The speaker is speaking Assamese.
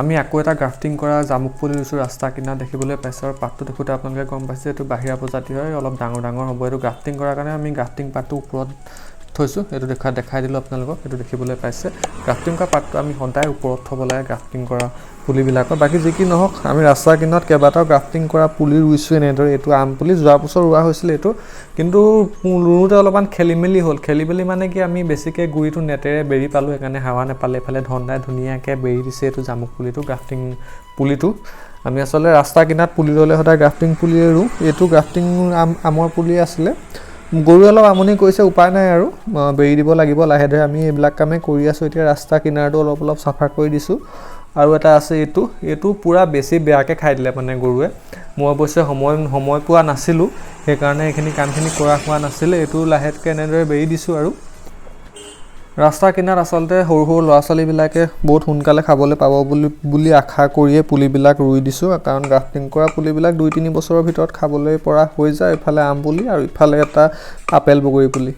আমি আকৌ এটা গ্ৰাফটিং কৰা জামুক পুলি ৰুইছোঁ ৰাস্তা কিনাৰত, দেখিবলৈ পাইছে। আৰু পাতটো দেখোঁতে আপোনালোকে গম পাইছে, এইটো বাহিৰা প্ৰজাতি হয়, অলপ ডাঙৰ ডাঙৰ হ'ব। এইটো গ্ৰাফটিং কৰাৰ কাৰণে আমি গ্ৰাফটিং পাতটো ওপৰত থৈছোঁ। এইটো দেখাই দিলোঁ আপোনালোকক। এইটো দেখিবলৈ পাইছে, গ্ৰাফটিং কৰা পাতটো আমি সদায় ওপৰত থ'ব লাগে গ্ৰাফটিং কৰা পুলিবিলাকৰ। বাকী যি কি নহওক, আমি ৰাস্তাৰ কিনাৰত কেইবাটাও গ্ৰাফটিং কৰা পুলি ৰুইছোঁ এনেদৰে। এইটো আম পুলি যোৱা বছৰ ৰোৱা হৈছিলে এইটো, কিন্তু ৰুওঁতে অলপমান খেলি মেলি হ'ল। খেলি মেলি মানে কি, আমি বেছিকৈ গুৰিটো নেটেৰে বেৰি পালোঁ, সেইকাৰণে হাৱা নাপালে। এইফালে ধনদাই ধুনীয়াকৈ বেৰি দিছে এইটো জামুক পুলিটো, গ্ৰাফটিং পুলিটো। আমি আচলতে ৰাস্তা কিনাৰত পুলি ৰুলে সদায় গ্ৰাফটিং পুলিয়ে ৰুওঁ। এইটো গ্ৰাফটিং আমৰ পুলি আছিলে। গৰুৱে অলপ আমনি কৰিছে, উপায় নাই আৰু, বেৰি দিব লাগিব লাহে ধীৰে। আমি এইবিলাক কামেই কৰি আছোঁ এতিয়া। ৰাস্তা কিনাৰটো অলপ অলপ চাফা কৰি দিছোঁ। আৰু এটা আছে এইটো। এইটো পূৰা বেছি বেয়াকৈ খাই দিলে মানে গৰুৱে। মই অৱশ্যে সময় পোৱা নাছিলোঁ, সেইকাৰণে এইখিনি কামখিনি কৰা হোৱা নাছিলে। এইটো লাহেকৈ এনেদৰে বেৰি দিছোঁ। আৰু ৰাস্তাৰ কিনাৰত আচলতে সৰু সৰু ল'ৰা ছোৱালীবিলাকে বহুত সোনকালে খাবলৈ পাব বুলি আশা কৰিয়ে পুলিবিলাক ৰুই দিছোঁ, কাৰণ গ্ৰাফটিং কৰা পুলিবিলাক 2-3 বছৰৰ ভিতৰত খাবলৈ পৰা হৈ যায়। ইফালে আম পুলি আৰু ইফালে এটা আপেল বগৰী পুলি।